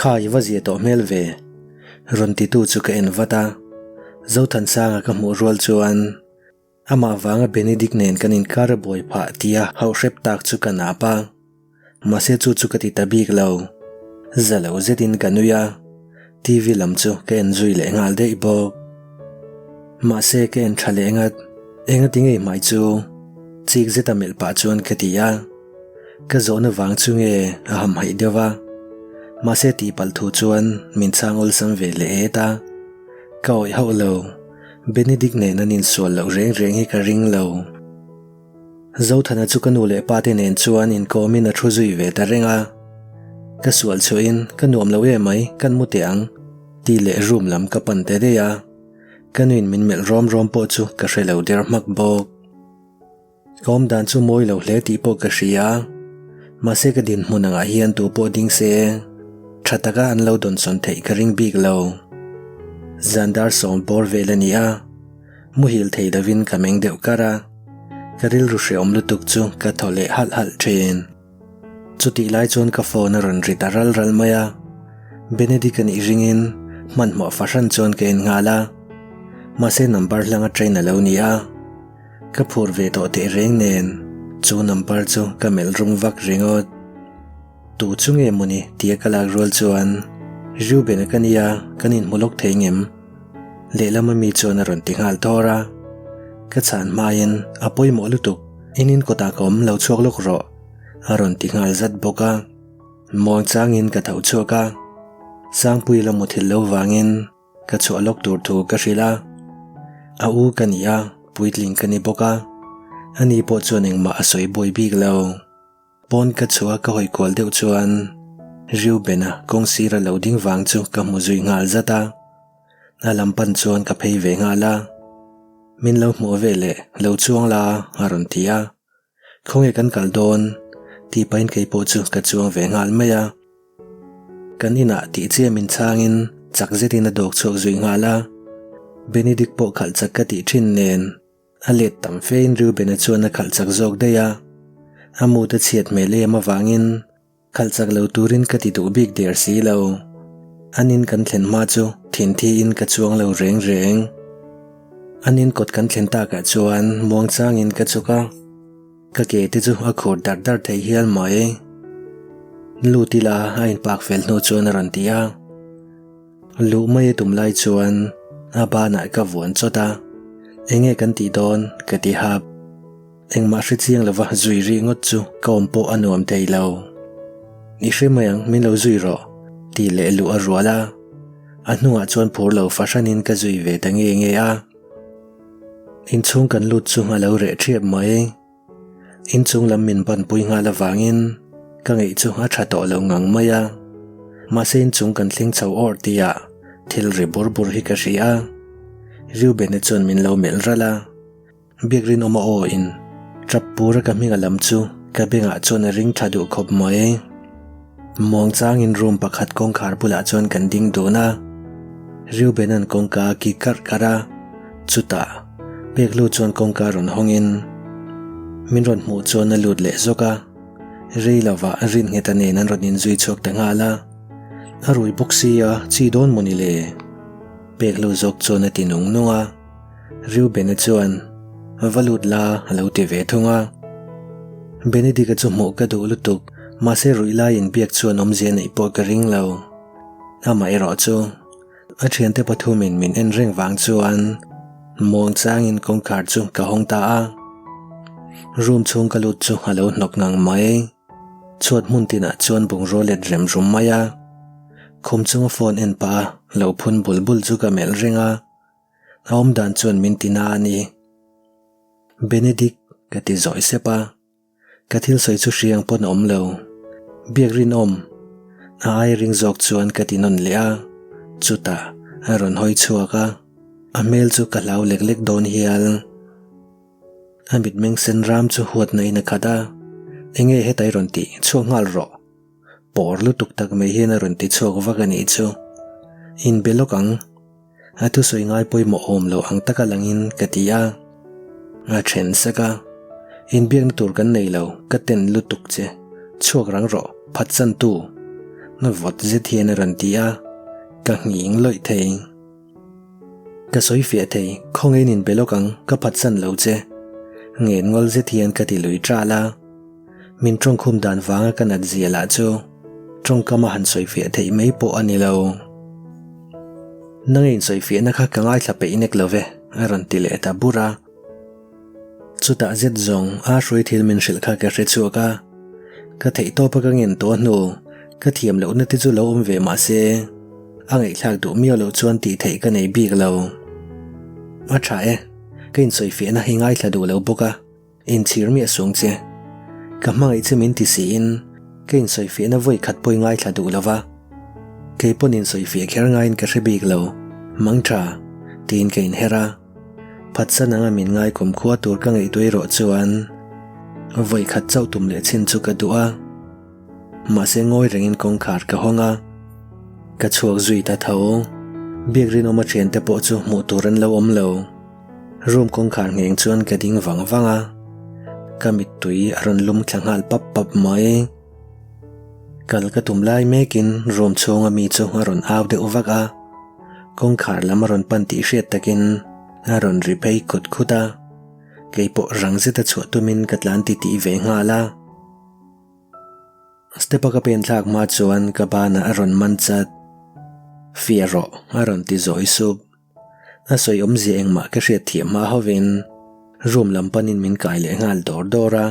Kha i va zia tawh hmel ve. Rawn titu chu ka en vat a. Zothansanga ka hmuh rual chuan amah vanga Benedict nen kan inkar a buai phah tia hauh hrep tak chu ka nap a. Mahse chu chu ka ti ta bik lo. Za lo zetin ka nui a, TV lam chu ka en zui leh nghal daih bawk. Mahse ka en tha leh ngat, engati ngei hmai chu chik zeta melh pah chuan ka ti a. Ka zawhna vang chu nge a hamhaih deuh va, mahse tihpalh thu chuan min chhang awlsam ve leh et a. Ka awih hauh lo, Benedict nen an insual loh reng reng hi ka ring lo. Zothana chu ka nu leh pa te nen chuan inkawmin a thu zui ve ta reng a. Ka sual chhuahin ka nuam lo em mai, kan mu teh ang tih leh room lam ka pan ta daih a. Ka nuin min melh rawm rawm pawh chu ka hre lo der hmak bawk. Ka awm dan chu mawi lo hle tih pawh ka hria. Mahse ka dinhmun angah hian tu pawh ding se tha taka an lo dawnsawn theih ka ring bik lo. Zan dar sawm bawr vel a ni a. Muhil thei lovin ka meng deuh kar a, ka rilru hreawm lutuk chu ka thaw leh halh halh thin. Chutih lai chuan ka phone a rawn ri ta ral ral mai a, Benedict a nih ringin hmanhmawh fahran chuan ka en nghal a, mahse number hlang a train a lo ni a, ka phur ve tawh teh reng nen chu number chu ka melh rum vak ringawt. Tu chu nge mawni tia ka lak rual chuan Reuben-a ka nia kan inhmu lawk thei ngem? Lehlam ami chuan a rawn ti nghal thawr a, ka chhan hmain a pawimawh lutuk, in in kawtah ka awm lo chhuak lawk rawh a rawn ti nghal zat bawk a. Muang changin ka tho chhuak a, Sangpui la muthilh lo vangin ka chhuah lawk tur thu ka hrilh a, a u ka ni a, puitling ka ni bawk a, ani pawh chuan engmah a sawi buai bik lo. Pawn ka chhuah ka hawi kual deuh chuan Reuben-a kawng sira lo ding vang chu ka hmu zui nghal zat a, a lam pan chuan ka phei ve nghal a. Min lo hmuh ve leh lo chuang la a rawn ti a, Khawnge kan kal dawn? tih pahin kei pawh chu ka chuang ve nghal mai a. Kan inah tih chiah min chhangin chak zetin a dawk chhuak zui nghal a, Benedict pawh khalh chak ka tih thin nen, A let tam fein Reuben-a chuan a khalh chak zawk daih a, a mut a chhiat hmel em avangin khalh chak lo turin ka ti duh bik der si lo. An in kan thlen hma chu thinthi in ka chuang lo reng reng. An in kawt kan thlen takah chuan muangchangin ka chuk a, ka ke te chu a khur dar dar thei hial mai. Lut ila a inpak fel hnu chuan a rawn ti a. Luh mai a tum lai chuan a banah ka vuan chawt a, Enge kan tih dawn? ka ti hap. Engmah hre chiang lova zui ri ngawt chu ka awm pawh a nuam thei lo. I hre mai ang, min lo zui rawh, tih leh luh a rual a. A hnungah chuan phur lo fahranin ka zui ve ta nge nge a. Inchhung kan lut chu a lo reh ṭhiap mai. Inchung lam min banpui nghal avangin ka ngeih chu a tha tawh lo ngang mai a. Mahse inchung kan thleng chho awrh tihah thil ri bur bur hi ka hria a. Reuben-a chuan min lo melh ralh a. Biak rinawma aw in tap pura ka hming a lam chu ka bengah chuan a ring tha duh khawp mai. Muang changin room pakhat kawngkhar bulah chuan kan ding dun a. Reuben-a'n kawngka a kik karh karh a. Chutah, Peklu chuan kawngka rawn hawngin min rawn hmuh chuan a lut leh zawk a, rei lovah Rinngeta nen an rawn inzui chhuak ta nghal a. A rui bawk sia, chi dawn maw ni le? Peklu zawk chuan a ti nung nung a. Reuben-a chuan, Va lut la, a lo ti ve thung a. Benedict-a chu hmuh ka duh lutuk, mahse ruih laiin biak chuan awmzia neih pawh ka ring lo. Amaherawh chu. A thiante pathumin min en reng vang chuan muang changin kawngkhar chu ka hawng ta a. Room chhung ka lut chu a lo hnawk ngang mai. Chhuat hmun tinah chuan bungraw let rem rum mai a. Khum chunga phone en pah a lo phun bul bul chu ka melh reng a. A awmdan chuan min ti na a ni. Benedict ka ti zawi sep a. Ka thil sawi chu hriang pawn a awm lo. Biak rinawm. A ai ring zawk chuan ka ti nawn leh a. Chutah a rawn hawi chhuak a. A hmel chu ka hlau lek lek dawn hial. A mitmeng sen ram chu huatna in a khat a. Enge hetai rawn tih chhuak nghal rawh. Pawr lutuk tak mai hian a rawn ti chhuak vak a nih chu. Inbe lawk ang. A thusawi ngai pawimawh awm lo ang taka langin ka ti a. A then sek a. Inbiakna tur kan nei lo, ka ten lutuk che. Chhuak rang rawh, phatsan tu. Vawt zet hian a rawn ti a, ka nghing lawih thei. Ka sawi fiah thei, khawngaiin in be lawk ang, ka phatsan lo che. Ngen ngawl zet hian ka ti lui ṭal a. Min ṭawngkhum dan vanga ka nat zia lah chu ṭawngkama han sawi fiah theih mai pawh a ni lo. Nang in sawi fiahna kha ka ngaithla peih nek lo ve, a rawn ti leh ta bur a. Chutah zet zawng a hruai thil min hrilh kha ka hre chhuak a, ka theih tawpa ka ngen tawh hnu ka thiam lohna te chu lo awm ve mah se a ngaihthlak duh miau loh chuan tih theih ka nei bik lo. A tha e, ka insawifiahna hi ngaithla duh lo bawk a. Inchhir miah sung che. Ka hmangaih che min ti siin ka insawifiahna vawi khat pawh i ngaithla duh lo va. Kei pawn insawifiah kher ngaiin ka hre bik lo, mang tha, tiin ka inher a. Phatsan anga min ngai kumkhua tur ka ngaihtuah erawh chuan vawi khat chauh tum leh chin chu ka duh a. Mahse ngawi rengin kawngkhar ka hawng a, ka chhuak zui ta tho. Biak rinawma thiante pawh chu hmuh tur an lo awm lo. Room kawngkhar ngheng chuan ka ding vang vang a, ka mittui a rawn lum thla nghal pap pap mai. Kal ka tum lai mekin room chhunga mi chu a rawn au deuh vak a, kawngkhar lam a rawn pan tih hriat takin a rawn ri phei khut khut a, keipawh rang zeta chhuah tumin ka tlan titih ve nghal a. Step a ka pen thlak hma chuan ka banah a rawn man chat. Fiah rawh a rawn ti zawi sup. A sawi awmzia engmah ka hriat thiam hma hovin room lam panin min kai leh nghal dawr dawr a.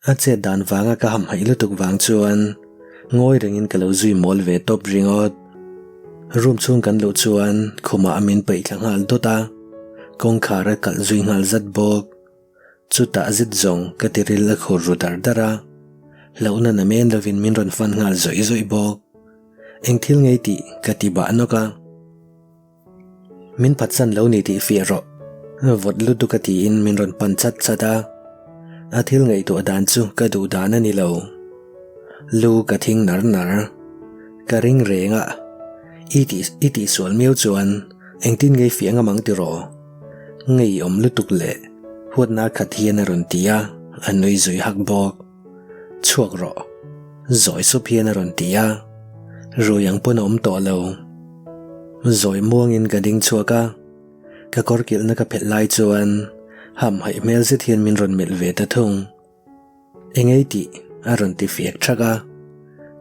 A chet dan vanga ka hamhaih lutuk vang chuan ngawi rengin ka lo zui mawl ve tawp ringawt. Room chhung kan luh chuan khumah min peih thla nghal dawt a, kawngkhar a kalh zui nghal zat bawk. Chutah zet zawng ka tiril a khur ru dar dar a, hlauhna na men lovin min rawn fan nghal zawih zawih bawk. Eng thil ngei tih ka ti bah nawk a. Min phatsan lo ni tih fiah rawh, vawt lutuk a tiin min rawn pan chat chat a. A thil ngaihtuah dan chu ka duh dan a ni lo. Lu ka thing nar nar. Ka ring reng a, i tih i tihsual miau chuan engtin ngei fiah ngam ang tiraw? Ngeiawm lutuk leh huatna khat hian a rawn ti a, a nui zui hak bawk. Chhuak rawh. Zawi sup hian a rawn ti a, rui ang pawn a awm tawh lo. Zawi muangin ka ding chhuak a, ka kawr kilhna ka phelh lai chuan hamhaih hmel zet hian min rawn melh ve ta thung. Engei tih a rawn ti fiak thak a,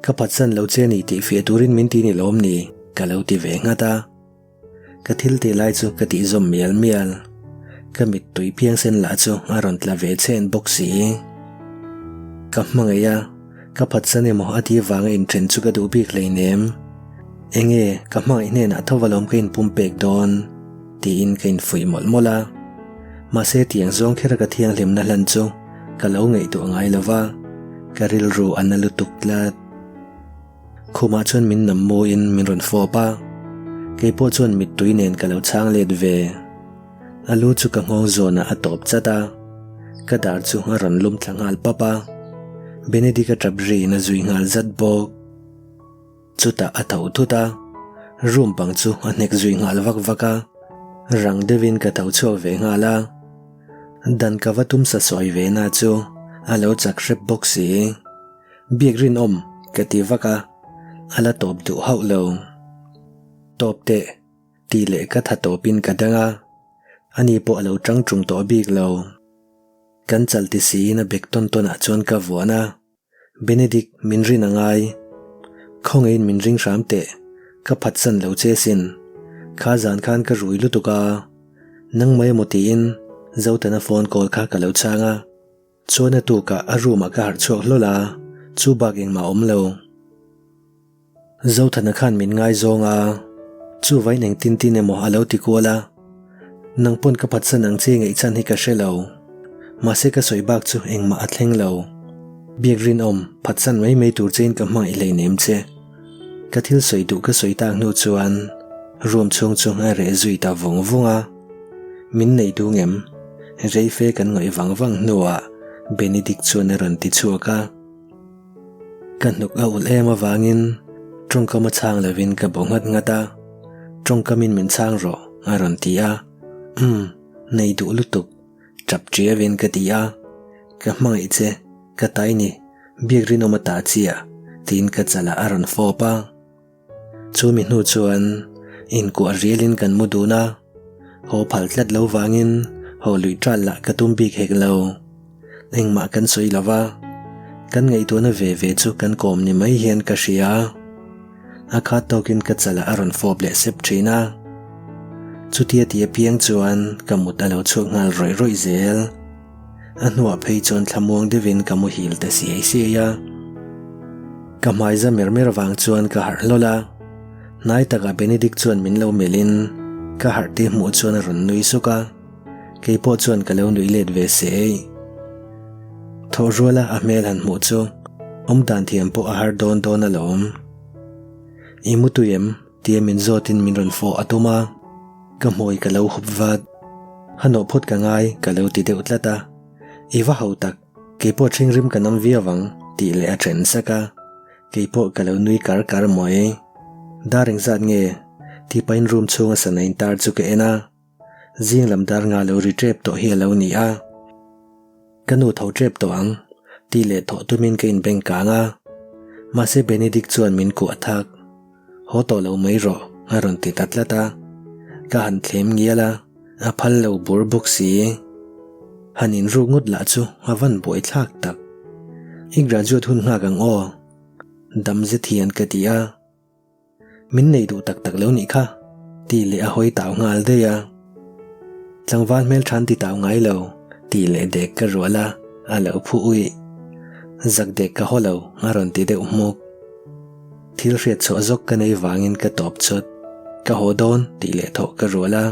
ka phatsan lo che ni tih fiah turin min ti ni lawm ni ka lo ti ve nghat a. Ka thil tih lai chu ka tih zawm mial mial. Ka mittui phiangsen lah chu a rawn tla ve chhen bawk si. Ka hmangaih a, ka phatsan emaw a tih vanga inthen chu ka duh bik hleinem. Enge ka hmangaih hnenah tho alawm ka inpumpek dawn? tiin ka infuih mawlh mawlh a. Mahse tiang zawng khera ka thianghlimna hlan chu ka lo ngaihtuah ngai lo va, ka rilru a na lutuk tlat. Khumah chuan min nam muin min rawn fawp a, keipawh chuan mittui nen ka lo chhang let ve. A lu chu ka nghawng zawnah a tawp chat a, ka dar chu a rawn lum thla nghal pap a, Benedict-a tap riin a zui nghal zat bawk. Chutah a tho thut a, room bang chu a hnek zui nghal vak vak a, rang deuhin ka tho chhuak ve nghal a. Dan ka va tum sa sawi ve na chu a lo chak hrep bawk si. Biak rinawm ka ti vak a, a la tawp duh hauh lo. Tawp teh, tih leh ka tha tawpin ka dang a, ani pawh a lo tang tung tawh bik lo. Kan chal ti siin a bek tawn tawnah chuan ka vuan a, Benedict min rin a ngai. Khawngaihin min ring hram teh, ka phatsan lo che sin. Kha zan khan ka rui lutuk a, nang mai emaw tiin Zotana phone call kha ka lo chhang a. Chuan a tukah a room ah ka harh chhuak hlawl a, chu bak engmah a awm lo. Zothana khan min ngaizawng a, chuvain engtin tin emaw a lo ti kual a, Nang pawn ka phatsan ang che ngaihchan hi ka hre lo. Mahse ka sawi bak chu engmah a thleng lo. Biak rinawm, phatsan mai mai tur chein ka hmangaih hleinem che. Ka thil sawi duh ka sawi tak hnu chuan room chhung chu a reh zui ta vung vung a. Min nei duh ngem? Rei fe kan ngawih vang vang hnuah Benedict chuan a rawn ti chhuak a. Ka hnuk a ulh em avangin tawngkam a chhang lovin ka bo nghat nghat a. Tawngkamin min chhang rawh a rawn ti a. Umm, nei duh lutuk, tap tiavin ka ti a. Ka hmangaih che, ka tai ni, biak rinawm a ta chiah. Tiin ka chalah a rawn fawp a. Chumi hnu chuan inkuah rialin kan mu dun a, haw phal tlat lo vangin haw luih ṭal lah ka tum bik hek lo. Engmah kan sawi lo va, kan ngaihtuahna ve ve chu kan kawm ni mai hian ka hria. A khat tawkin ka chalah a rawn fawp leh sep ṭhin a. Chutia ti apiang chuan ka mut a lo chhuak nghal rawih rawih zel. A hnuah phei chuan thlamuang deuhin ka muhil ta siai siai a. Ka hmai za mer mer vang chuan ka harh hlawl a. Hnai takah Benedict chuan min lo melhin ka harh tih hmuh chuan a rawn nui suk a. Kei pawh chuan ka lo nuih let ve se. Thawh ruala a hmel han hmuh chu awm dan thiam pawh a har dawn dawn alawm. I mu tui em? tia min zawtin min rawn fawh a tum a. Ka hmawi ka lo hup vat. A nawh phawt ka ngai ka lo ti deuh tlat a. I va ho tak, kei pawh ṭhingrim ka nam viau ang tih leh a ṭhen sak a. Kei pawh ka lo nui kar kar mawi. Dar engzat nge? Tih pahin room chhunga sana intar chu ka en a. Zing lam dar nga lo ri ṭep tawh hi a lo ni a. Ka nu tho ṭep tawh ang, tih leh thawh tumin ka inbeng kang a. Mahse Benedict chuan min kuah thak. Haw tawh lo mai rawh, a rawn ti ta tlat a. Ka han thlem ngial a, a phal lo bur bawk si. Han inruk ngawt lah chu a van buaithlak tak. I graduate hun nghak ang aw, dam zet hian ka ti a. Min nei duh tak tak lo nih kha, tih leh a hawi tau nghal daih a. Tlangval hmel than ti tau ngai lo, tih leh dek ka rual a, a lo phu uih. Zak dek ka haw lo, a rawn ti deuh hmuk. Thil hriat chhuah zawk ka nei vangin ka tawp chawt. Ka haw dawn, tih leh thawh ka rual a.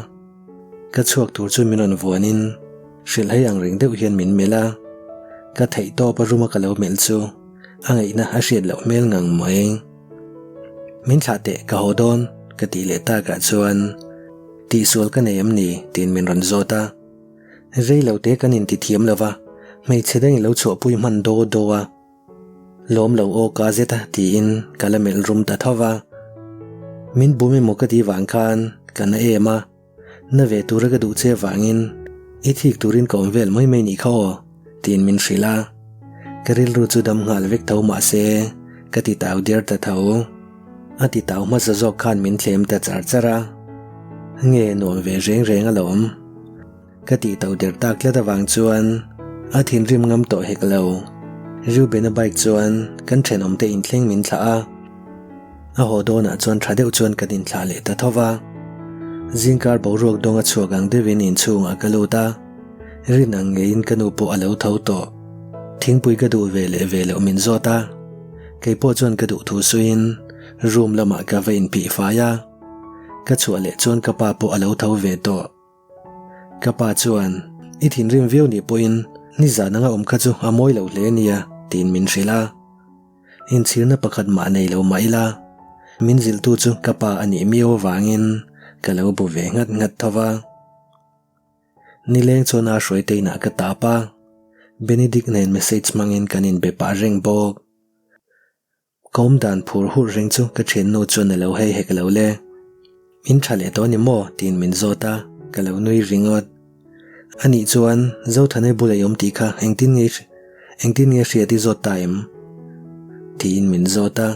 Ka chhuak tur chu min rawn vuanin hrilh hei ang reng deuh hian min melh a. Ka theih tawp a room a ka lo melh chu a ngaihna a hriat loh hmel ngang mai. Min thlah teh ka haw dawn ka tih leh takah chuan tihsual ka nei em ni tiin min rawn zawt a. Rei lo te kan inti thiam lo va, hmeichhe dang i lo chhuahpui hman daw daw a. Lawm lo aw ka zet a tiin ka la melh rum ta tho va. Min bum emaw ka tih vang khan ka na em a. Na ve tura ka duh che vangin i thik turin ka awm vel mai mai nih kha aw, tiin min hrilh a. Ka rilru chu dam nghal vek tho mah se ka ti tau diar ta tho. A ti tau hmasa zawk khan min thlem ta char char a. Nge nuam ve reng reng alawm. Ka tih tau der tak tlat avang chuan a thinrim ngam tawh hek lo. Reuben-a bike chuan kan thenawmte inthleng min thlah a. A haw dawnah chuan tha deuh chuan kan inthlah leh ta tho va. Zingkar boruak dawnga chhuak ang deuhin inchhungah ka lut a, rin ang ngeiin ka nu pawh a lo tho tawh. Thingpui ka duh ve leh ve loh min zawt a, kei pawh chuan ka duh thu suiin room lamah ka va inphih fai a. Ka chhuah leh chuan ka pa pawh a lo tho ve tawh. Ka pa chuan, I thinrim viau nih pawhin nizan anga awm kha chu a mawi lo hle nia, tiin min hrilh a. Inchhirna pakhat mah nei lo mah ila, min zilhtu chu ka pa a nih miau avangin ka lo bu ve nghat nghat tho va. Nileng chuan a hruaite inah ka tap a, Benedict nen message hmangin kan inbe pah reng bawk. Ka awm dan phur hurh reng chu ka thiannu chuan a lo hei hek lo le. Min tha leh tawh a ni maw? tiin min zawt a, ka lo nui ringawt. Anih chuan Zothanai bula i awm tih kha engtin nge engtin nge hriat i zawt ta em? tiin min zawt a.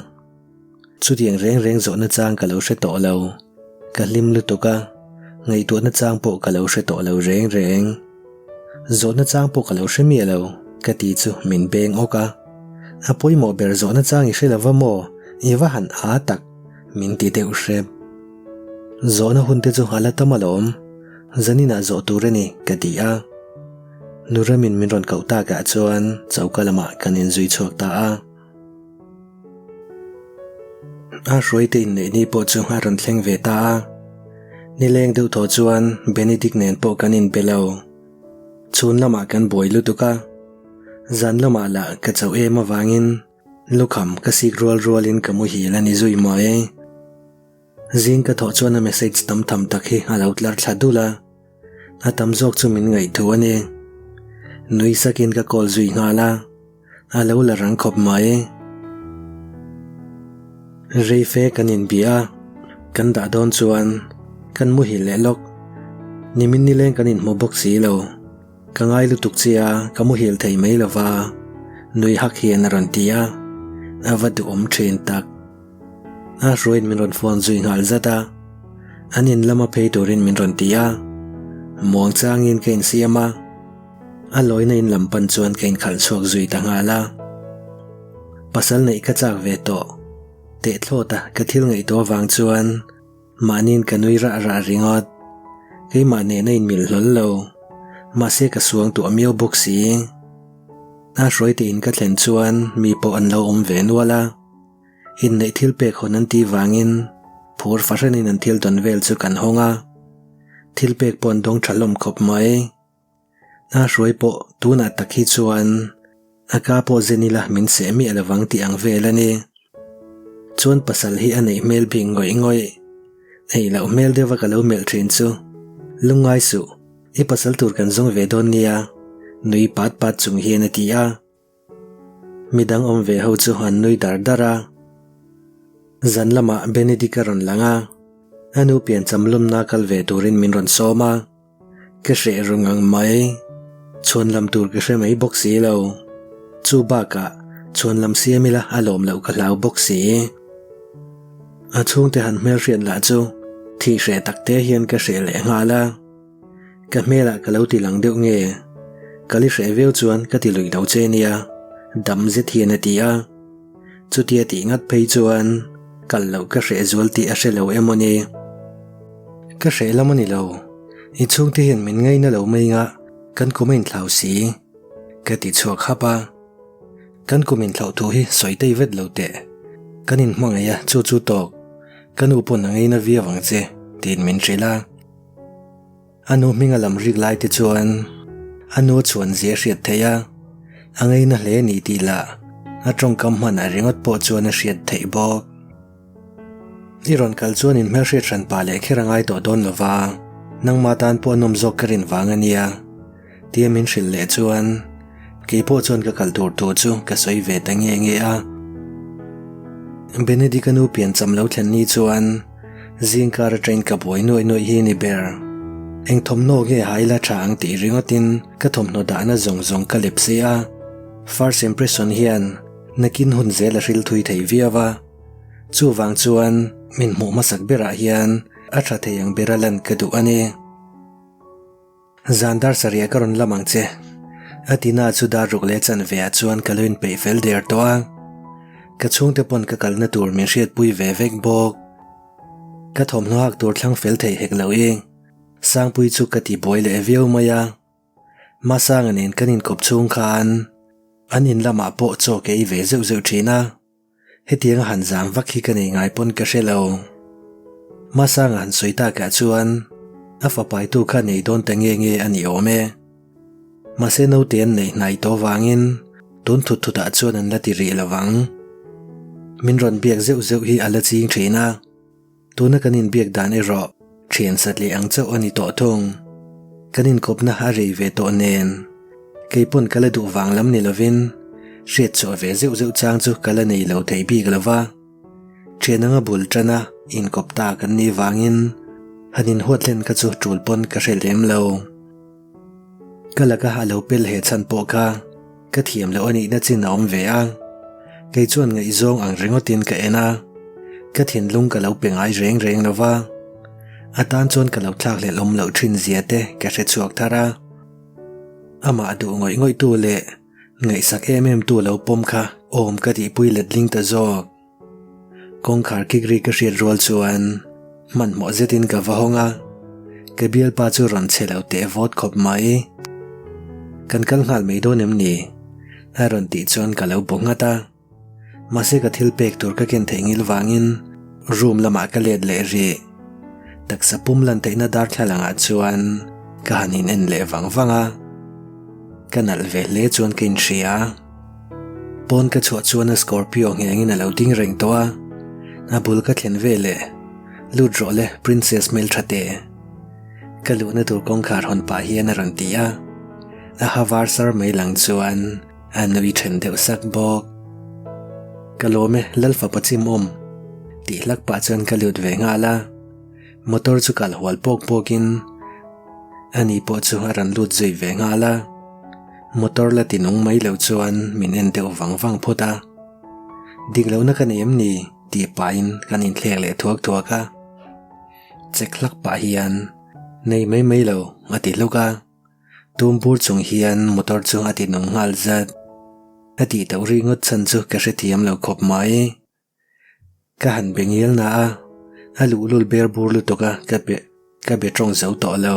Chutiang reng reng zawhna chang ka lo hre tawh lo. Ka hlim lutuk a, ngaihtuahna chang pawh ka lo hre tawh lo reng reng. Zawhna chang pawh ka lo hre miah lo, ka ti chu min beng awk a. A pawimawh ber zawhna chang i hre lo va maw? I va han aa tak, min ti deuh hrep. Zawhna hun te chu a la tam alawm, zaninah zawh tur a ni, ka ti a. Nuramin min rawn koh takah chuan choka lamah kan inzui chhuak ta a. A hruaite inneih ni pawh chu a rawn thleng ve ta a. Nileng deuh thaw chuan Benedict nen pawh kan inbe lo. Chhun lamah kan buai lutuk a, zan lamah lah ka chauh em avangin lukham ka sik rual rualin ka muhil a ni zui mai. Zing ka thawh chuan a message tam tham tak hi a lo tlar thla dul a, a tam zawk chu min ngaih thu a ni. Nui sakin ka call zui nghal a, a lo la rang khawp mai. Rei fe kan inbia a, kan dah dawn chuan kan muhil leh lawk. Nimin nileng kan inhmu bawk si lo. Ka ngai lutuk che a, ka muhil thei mai lo va, nui hak hian a rawn ti a. A va duhawm thin tak. A hruaiin min rawn phone zui nghal zat a, an in lama phei turin min rawn ti a, muang changin ka insiam a, a lawina in lam pan chuan ka inkhalh chhuak zui ta nghal a. Pasal neih ka chak ve tawh, teh thlawt a ka thil ngaihtuah avang chuan mahniin ka nui rah rah ringawt. Keimah nena inmilh hlawl lo, mahse ka suang tuah miau bawk si. A hruaite in ka thlen chuan mi pawh an lo awm ve nual a. Inneih thil pek hawn an tih vangin phur fahranin an thil tawn vel chu kan hawng a, thil pek pawh an dawng tha hlawm khawp mai. A hruai pawh tunah tak hi chuan a ka pawh zen ila min seh miah lovang tih ang vel a ni. Chuan pasal hi a neih hmel bik ngawih ngawih. Ei loh hmel deuha ka lo melh thin chu lungngai suh, i pasal tur kan zawng ve dawn nia, nui pat pat chung hian a ti a. Midang awm ve ho chu an nui dar dar a. Zan lamah Benedict a rawn lang a, a nu piancham lawmna kal ve turin min rawn sawm a. Ka hreh ru ngang mai. Chhuan lam tur ka hre mai bawk si lo. Chu bakah chhuan lam siam ila a lawm loh ka hlau bawk si. A chhungte han hmelhriat lah chu thih hreh tak te hian ka hreh leh nghal a. Ka hmelah ka lo ti lang deuh nge? Ka li hreh viau chuan ka ti lui lo che nia, dam zet hian a ti a. Chutia tih ngat phei chuan kal loh ka hreh zual tih a hre lo emaw ni? Ka hreh lam a ni lo, i chhungte hian min ngaina lo mai nga kan kum a inthlau si, ka ti chhuak hap a. Kan kum inthlauh thu hi sawi tei vet lo teh. Kan inhmangaih a, chu chu tawk. Ka nu pawn a ngaina viau ang che, tiin min hrilh a. A nu hming a lam rik lai te chuan a nu a chhuan zia a hriat theih a, a ngaina hle a ni tih lah a tawngkam hman a ringawt pawh chuan a hriat theih bawk. I rawn kal chuan in hmelhriat hran pah leh kher a ngai tawh dawn lo va, nangmah tan pawh a nawm zawk ka rin vang a nia. Tia min hrilh leh chuan kei pawh chuan ka kal tur thu chu ka sawi ve ta nge nge a. Benedict-a nu piancham lo thlen ni chuan zingkar atangin ka buai nuaih nuaih hi a ni ber. Eng thawmhnaw nge ha ila tha ang tih ringawtin ka thawmhnaw dahna zawng zawng ka lep si a. First impression hian nakin hun zel a hril thui thei viau a. Chuvang chuan min hmuh hmasak berah hian a tha thei ang bera lan ka duh a ni. Zan dar sarih ka rawn lam ang che. A tina chu dar ruk leh chanve ah chuan ka lo inpeih fel der tawh a. Ka chhungte pawn ka kalna tur min hriatpui ve vek bawk. Ka thawmhnaw hak tur thlang fel thei hek lo i. Sangpui chu ka ti buai leh viau mai a. Masanga nen kan inkawp chhung khan an in lamah pawh chaw ka ei ve zeuh zeuh thin a. Hetianga han zam vak hi ka nei ngai pawn ka hre lo. Masanga han sawi takah chuan a fapaitu kha nei dawn ta nge nge a ni awm e. Mahse naute an nei hnai tawh vangin tun thut thutah chuan an la ti rih lo vang. Min rawn biak zeuh zeuh hi a la ching thin a. Tuna kan inbiak dan erawh thian satliah ang chauh a ni tawh thung. Kan inkawpna a rei ve tawh nen, kei pawn ka la duh vang lam ni lovin hriat chhuah ve zeuh zeuh chang chu ka la nei lo thei bik lo va. Thian anga bul tana inkawp ta kan nih vangin han inhuat hlen kha chu tul pawn ka hre lem lo. Ka laka a lo pel he chhan pawh kha ka thiam loh a nihna chin a awm ve a, kei chuan ngaihzawng ang ringawtin ka en a, ka thinlung ka lo pe ngai reng reng lo va, a tan chuan ka lo thlakhlelh awm loh thin zia te ka hre chhuak thar a, amah duh ngawih ngawih tu leh ngaihsak em em tu lo pawm kha awm ka tihpui letling ta zawk. Kawngkhar kik ri ka hriat rual chuan hmanhmawh zetin ka va hawng a, ka bialpa chu rawn che lo teh vawt khawp mai. Kan kal nghal mai dawn em ni? A rawn tih chuan ka lo bu nghat a. Mahse ka thil pek tur ka ken theih ngil vangin room lamah ka let leh rih. Taksa pum lan theihna darthlalangah chuan ka han in en leh vang vang a. Ka nalh ve hle chuan ka inhria. Pawn ka chhuah chuan a Scorpio nghengin a lo ding reng tawh a, a bul ka thlen ve leh, Lut rawh le Princess hmeltha te. Ka luhna tur kawngkhar hawn pah hian a rawn ti a, a ha var sar mai lang chuan a nui then deuh sak bawk. Ka lawm e Lalfapa chimawm tih hlak pah chuan ka lut ve nghal a, motor chu kal hual pawk pawkin ani pawh chu a rawn lut zui ve nghal a. Motor la ti nung mai lo chuan min en deuh vang vang phawt a. Dik lohna ka nei em ni? tih pahin kan inthlek leh thuak thuak a. Chek hlak pah hian, Nei mai mai lo, a ti hluk a. Tum bur chung hian motor chu a ti nung nghal zat. A tih tauh ri ngawt chhan chu ka hrethiam lo khawp mai. Ka han be ngial na a, a luhlul ber bur lutuk a ka be ka be tawng zo tawh lo.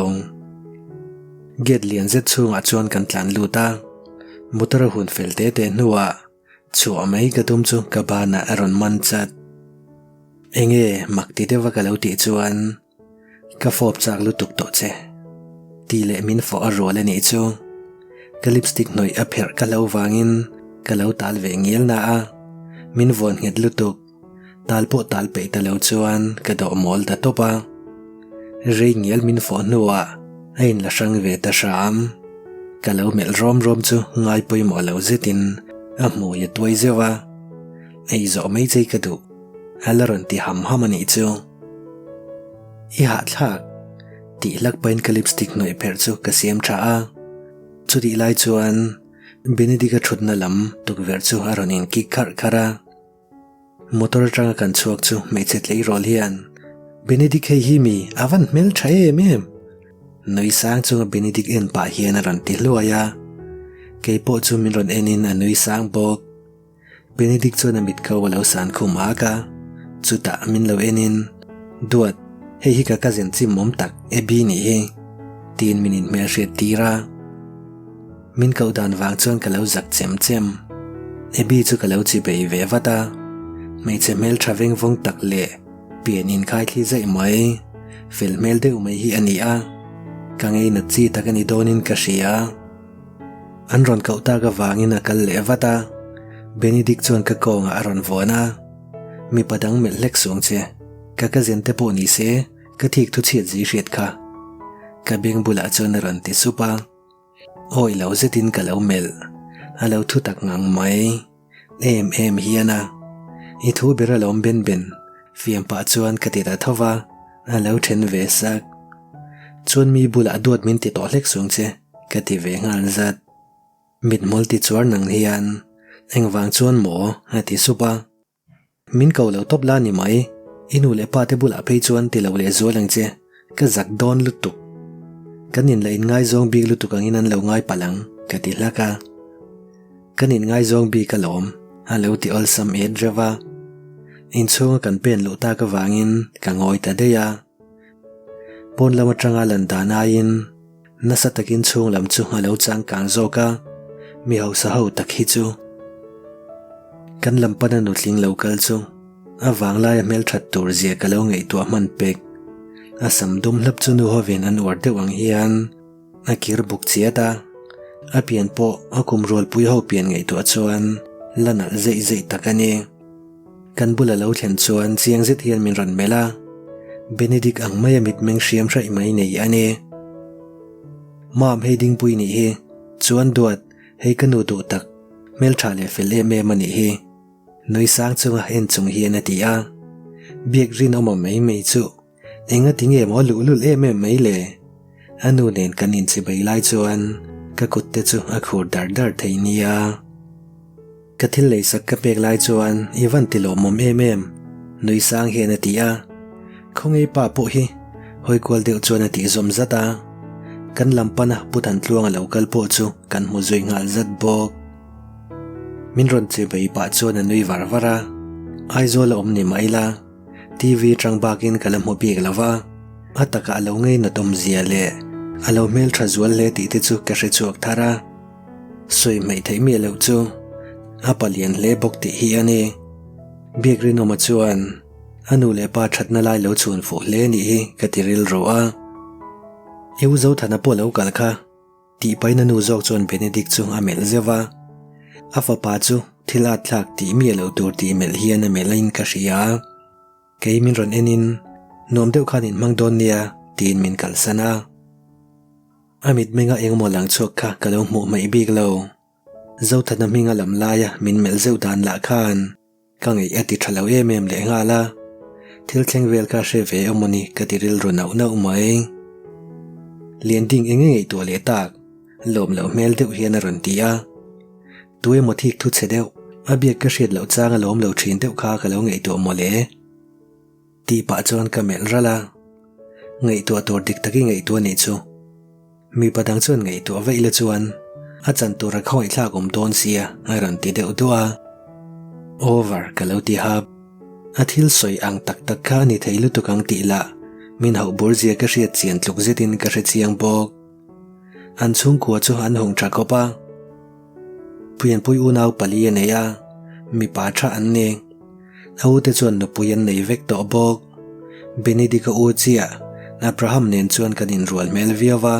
Gate lian zet chhungah chuan kan tlan lut a, motor a hun fel te te hnuah chhuah mai ka tum chu ka banah a rawn man chat. Enge mak ti deuha ka lo tih chuan Ka fawp chak lutuk tawh che. Tih leh min fawh a rual a nih chu. Ka lipstick hnawih a pherh ka lo vangin ka lo tal ve ngial na a, min vuan nghet lutuk. Tal pawh tal peih ta lo chuan ka dawh mawl ta tawp a. Rei ngial min fawh hnuah a inla hrang ve ta hram. Ka lo melh rawm rawm chu ngai pawimawh lo zetin a hmui a tuai zeuh a. Ei zawh mai chei ka duh. A la rawn ti ham ham a nih chu. I hahthlak! tih hlak pahin ka lipstick hnawih pherh chu ka siam tha a. Chutih lai chuan Benedict-a thutna lam tukverh chu a rawn inkik kharh kharh a. Motor atanga kan chhuak chu hmeichhe tleirawl hian, Benedict hei hi mi a van hmel tha em em! Nui sang chunga Benedict en pah hian a rawn ti hluai a. Kei pawh chu min rawn enin a nui sang bawk. Benedict chuan a mit ko a lo san khum ak a, chutah min lo enin, Duat, hei hi ka cousin chim awm tak Abby nih hi, tiin min inhmelhriat tir a. Min koh dan vang chuan ka lo zak chem chem. Abby chu ka lo chi bei ve vat a, hmeichhe hmeltha veng vawng tak leh pian inkhaithli zaih mai, fel hmel deuh mai hi a ni a, ka ngeinat chi tak a ni dawnin ka hria. An rawn koh tak avangin a kal leh vat a, Benedict chuan ka kawngah a rawn vuan a, Mipa dang melh hlek suang che, ka cousin te pawh ni se, ka thik thu chhiat zi hriat kha. Ka beng bulah chuan a rawn ti sup a, awi lo zetin ka lo melh, a lo thu tak ngang mai. Em em hian a, i thu ber alawm Ben Ben, fiam pah chuan ka ti ta tho va, a lo then ve sak. Chuan mi bulah duat min ti tawh hlek sung che, ka ti ve nghal zat. Mithmul ti chuar nang hian, engvang chuan maw? a ti sup a. Min ko lo tawp la ni mai, i nu leh pa te bulah phei chuan ti lo leh zual ang che, ka zak dawn lutuk. Kan in la inngaizawng bik lutuk angin an lo ngai palh ang, ka ti hlak a. Kan inngaizawng bik alawm, a lo ti awlsam et reuh a. Inchhunga kan pen luh tak avangin ka ngawi ta daih a. Pawn lam atanga lan dan aiin nasa takin chhung lam chu a lo changkang zawk a, mi hausa ho tak hi chu kan lam pana nutling lo kal chu a vanglaia hmelthat tur zia ka lo ngaihtuah hman pek. A sam dum hlap chu nu hovin an uar deuh ang hian a kir buk chiat a, a pian pawh a kum rualpui ho pian ngaihtuah chuan la nalh zeih zeih tak a ni. Kan bula lo thlen chuan chiang zet hian min rawn melh a, Benedict ang maia mitmeng hriam hraih mai nei a ni. Mam hei dingpui nih hi, chuan duat, hei ka nu duh tak, hmeltha leh fel em em a nih hi. Nui sang chunga en chung hian a ti a, biak rinawm awm mai mai chu Enga ti nge maw luhlul em em mai le? A nu nen kan inchibei lai chuan ka kut te chu a khur dar dar thei nia. Ka thil leisak ka pek lai chuan i van ti lawmawm em em, nui sang hian a ti a. Khawngei pa pawh hi hawi kual deuh chuan a tih zawm zat a. Kan lam pana Pu Thantluanga lo kal pawh chu kan hmu zui nghal zat bawk. Min rawn chibei pah chuan a nui var var a, Aizawl a awm ni mah ila. TV atang bakin ka la hmu bik lo va, a takah a lo ngeinat awmzia leh a lo hmeltha zual hle tih te chu ka hre chhuak thar a. Sawi hmaih theih miah loh chu a palian hle bawk tih hi a ni. Biak Rinawma chuan a nu leh pa thatna lai lo chhun fuh hle nih hi ka ti rilru a. I u Zothana pawh lo kal kha. Tih pahin a nu zawk chuan Benedict chu a melh zeuh a, a fapa chu thil at thlak tih miah loh tur tih melh hian a melh in ka hria a, kei min rawn en in nuam deuh khan in hmang dawn nia tiin min kalsan a. A mitmenga engemaw lang chhuak kha ka lo hmuh hmaih bik lo. Zothana hminga lam laia min melh zeuh dan lah khan Ka ngaih a ti tha lo em em leh nghal a, thil thleng vel kha hre ve emaw ni ka ti rilru nauh nauh mai. Lianding eng nge ngaihtuah leh tak, lawm loh hmel deuh hian a rawn ti a. Tu emaw thik thu chhe deuh, A biak ka hriat loh chang a lawm lo thin deuh kha ka lo ngaihtuah mawle. Tih pah chuan ka melh ralh a. Ngaihtuah tur dik tak i ngaihtuah nih chu. Mipa dang chuan ngaihtuah vaih la chuan a chan tur a khawngaihthlak awm dawn sia a rawn ti deuh duah a. Over ka lo ti hap. A thil sawi ang tak tak kha a ni thei lutuk ang tih lah min hauh bur zia ka hriat chian tluk zetin ka hre chiang bawk. An chhungkua chu an hung tha khawp a. Pianpui unau pali a nei a, mipa tha an ni. A ute chuan nupui an nei vek tawh bawk. Benedict-a u chiah Abraham nen chuan kan inrual hmel viau va,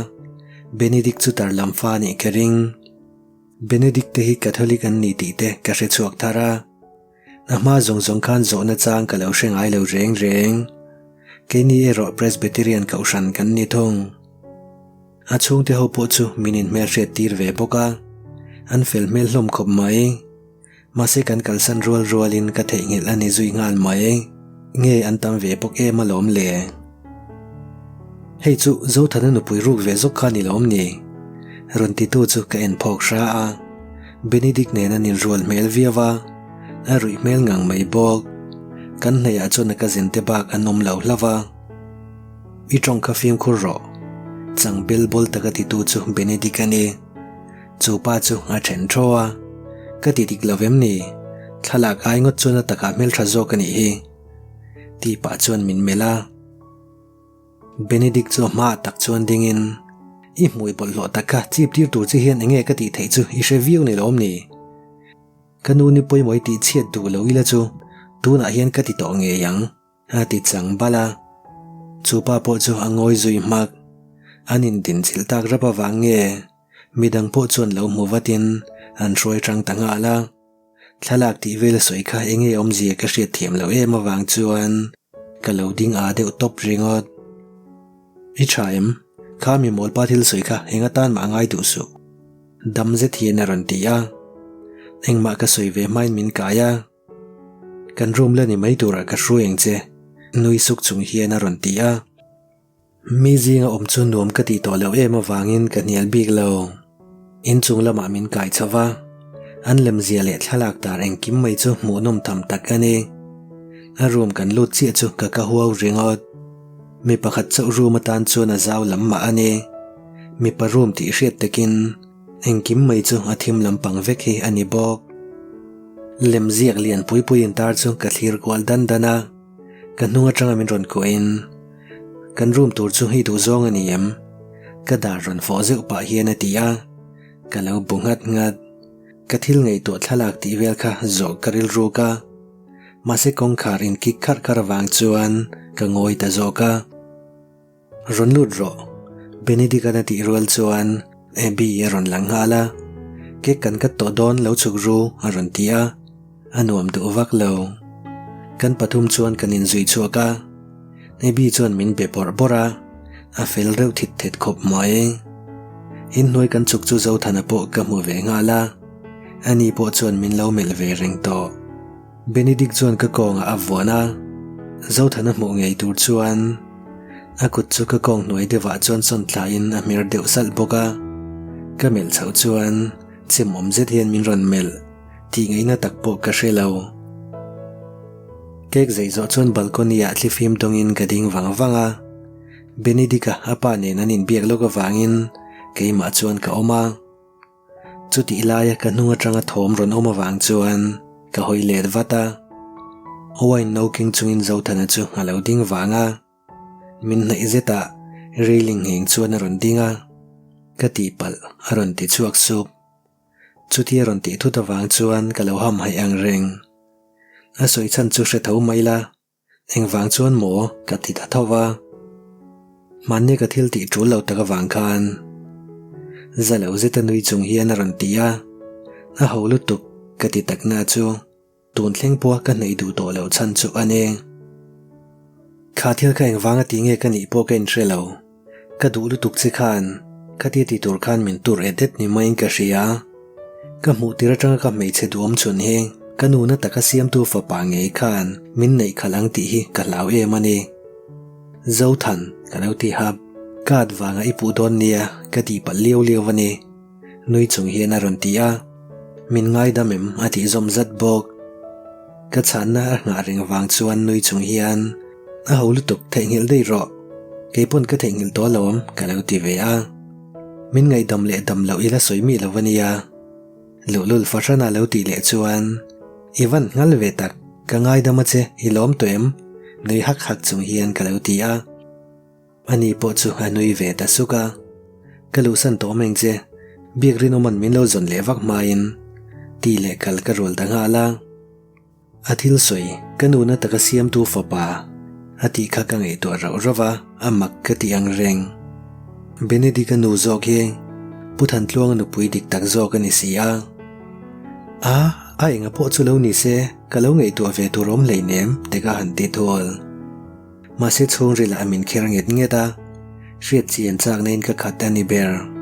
Benedict chu tar lam fa nih ka ring. Benedict te hi Catholic an ni tih te ka hre chhuak thar a. A hma zawng zawng khan zawhna chang ka lo hre ngai lo reng reng. Keini erawh Presbyterian kohhran kan ni thung. A chhungte ho pawh chu min inhmelhriat tir ve bawk a, an fel hmel hlawm khawp mai. Mahse kan kalsan rual rualin ka theihnghilh a ni zui nghal mai. Nge an tam ve bawk em alawm le? Hei chu Zothana nupui ruk ve zawk kha ni lawm ni? Rawn titu chu ka en phawk hra a. Benedict nen an inrual hmel viau a, a ruih hmel ngang mai bawk. Kan hnaihah chuan a cousin te bak an awm lo hlauh a. I tawng kha fimkhur rawh. Chang bel bawl taka titu chu Benedict a ni. Chu pa chu a then thaw a. Ka ti dik lo vem ni? Thlalak ai ngawt chuan a takah hmeltha zawk a nih hi. Tih pah chuan min melh a. Benedict chu a hmaah tak chuan dingin, I hmui bawlhhlawh tak kha chip tir tur che hian enge ka tih theih chu i hre viau ni lawm ni? Ka nu ni pawimawh i tih chhiat duh lo ila chu tunah hian ka ti tawh ngei ang. A ti chang bal a, chu pa pawh chu a ngawi zui hmak. An indinchilh tak rap avang nge midang pawh chuan lo hmu vatin an hruai tang ta nghal a. Thlalak tih vel a sawi kha enge awmzia ka hriat thiam loh em avang chuan ka lo ding a deuh tawp ringawt. I tha em? Kha mi mawlpa thil sawi kha eng atan mah a ngai duh suh. Dam zet hian a rawn ti a. Engmah ka sawi ve hmain min kai a. Kan room la ni mai turah ka hruai ang che, nui suk chung hian a rawn ti a. Mi zinga awm chu nuam ka tih tawh loh em avangin ka hnial bik lo. Inchung lamah min kai chho va, an lemzia leh thlalak tar engkim mai chu hmuhnawm tham tak a ni. A room kan lut chiah chu ka ka huau ringawt. Mi pakhat chauh room atan chuan a zau lam mah a ni. Mipa room tih hriat takin Engkim mai chu a thim lampang vek hi a ni bawk. Lemziak lian pui pui intar chu ka thlir kual dan dan a, ka hnung atanga min rawn kuahin, Kan room tur chu i duh zawng a ni em? Ka dar rawn fawh zeuh pah hian a ti a, ka lo bu nghat nghat. Ka thil ngaihtuah thlalak tih vel kha zawh ka rilruk a, mahse kawngkhar inkik kharh kharh avang chuan ka ngawi ta zawk a. Rawn lut rawh. Benedict-a'n a tih rual chuan Abby a rawn lang nghal a. Cake kan cut tawh dawn lo chhuk ru a rawn ti a. A nuam duh vak lo. Kan pathum chuan kan inzui chhuak a. Abby chuan min be bawrh bawrh a, a fel reuh thit thet khawp mai. Inhnuai kan chhuk chu Zothana pawh ka hmu ve nghal a. Ani pawh chuan min lo melh ve reng tawh. Benedict chuan ka kawngah a vuan a, Zothana hmuh ngei tur chuan a kut chu ka kawng hnuai deuhah chuan sawn thlain a hmer deuh salh bawk a. Ka melh chhoh chuan chimawm zet hian min rawn melh tih ngaihna tak pawh ka hre lo. Cake zei zawh chuan balcony-ah thlifim dawngin ka ding vang vang a, Benedict-a a pa nen an inbiak lawk avangin keimah chuan ka awm a. Chutih laia ka hnung atanga thawm rawn awm avang chuan ka hawi let vat a. Wine no keng chungin Zothana chu a lo ding vang a. Min hnaih zetah railing ngheng chuan a rawn ding a. Ka tihpalh a rawn ti chhuak sup. Chutia rawn tih thut avang chuan ka lo hamhaih ang reng. A sawi chhan chu hre tho mai la. Engvang chuan maw ka ti ta tho va. Hmanni ka thil tih tul lo tak avang khan za lo zeta nui chung hian a rawn ti a, a ho lutuk ka ti tak na chu tun thleng pawha ka hnaih duh tawh loh chhan chu a ni. Kha thil kha engvanga ti nge ka nih pawh ka inhre lo. Ka duh lutuk che khan khatia ti tur khan min tur et et ni maiin ka hria. Ka hmuh tir atanga ka hmeichhe duhawm chhun hi ka nuna taka siamtu fapa ngei khan min neih khalh ang tih hi ka hlau em a ni. Zothan, ka lo ti hap. Ka at vanga i puh dawn nia ka tih palh liau liau a ni. Nui chung hian a rawn ti a. Min ngaidam em? a tih zawm zat bawk. Ka chhanna a nghah reng vang chuan nui chung hian, A ho lutuk, theihnghilh daih rawh. Keipawn ka theihnghilh tawh alawm, ka lo ti ve a. Min ngaihdam leh dam loh ila sawi mi lo a nia. Luhlul fahrana lo tih leh chuan, I van nghal ve tak, ka ngaidam a che, i lawm tawh em? Nui hak hak chung hian ka lo ti a. Ani pawh chu a nui ve ta suk a, Ka luhsan tawh meng che, biak rinawman min lo zawn leh vak hmain ti leh kal ka rual ta nghal a. A thil sawi ka nuna taka siamtu fapa a tih kha ka ngaihtuah rauh rauh a, a mak ka ti ang reng. Benedict-a nu zawk hi Pu Thantluanga nupui dik tak zawk a ni si a. A, a enga pawh chu lo ni se, ka lo ngaihtuah ve tur awm hleinem, te ka han ti thul. Mahse chhungril ah min kher nget nget a, hriat chian chakna in ka khat a ni ber.